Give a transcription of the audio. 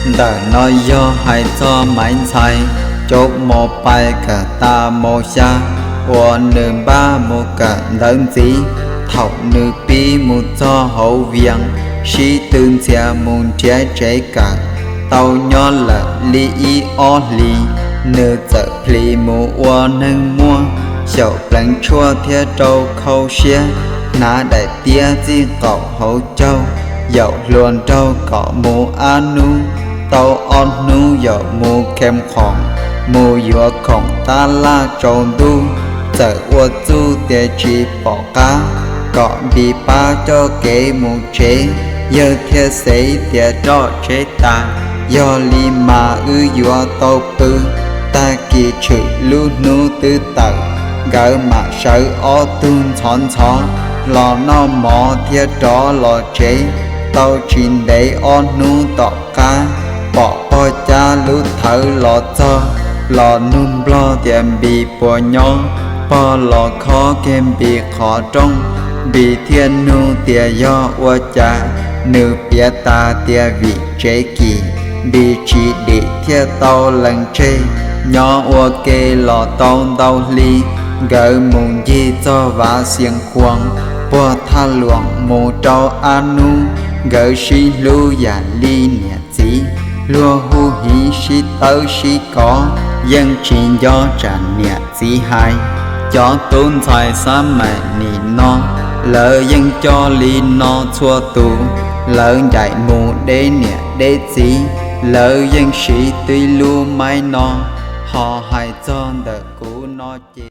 Ntawm no yog hais txog Maiv Ntxhais, cov mos pais kawm tas mos xya uas nws npaj mus kawm ntawv ntxiv. Thaum nws pib mus txog hauv Vias, sib tw ntxias mus nrhiav tsev kawm. Tau nyob lawm li ib ob hlis, nws txawm plhis mus ua neeg muaj, xyaum pleev tshuaj thiab rau khau siab, hnav daim tiab txij qaum hauv caug, yaum hluas nraug kom mus ab hnub. Tau ob hnub yaum mus khees khoom, mus yuav khoom tab laj tsaus ntuj, txawm ua txuj tias tsis pom qab, kom Npis pab coj kev mus tsev. Yawg thiaj xev tias roj tsev tas, yog li mas wb yuav tau pw, tag kis tshwm lub hnub twb tawm. Nkawd mam sawv ob tug ntxhov ntxhov los noj mov thiab rov los tsev. Tau tsis ntev ob hnub tom qab, pom pog Cab lub thawv los txog, los nug Nplog tias Npis puas nyob. Pog los khob kiag Npis qhov rooj, Npis thiaj nug tias yog ua cas, nws piav tas tias vim tsev kis, Npis tsis dim thiaj tau lees tseg. Nyob ua ke los tau ntau hli, nkawd mus ncig txog Vav Xias Khuas, puag Thaj Luam mus rau ab hnub, nkawd sib hlub yam li niam txiv, luag hu hiv sib tawb sib kov, yeej tsis nco tsam niam txiv hais. Cov tub ntxhais xab maim nim no, lawv yeej coj li no txhua tus, lawv ncaim mus deb niam deb txiv, lawv yeej siv tib lub maib no, ho hais txog ntawm kuv no ces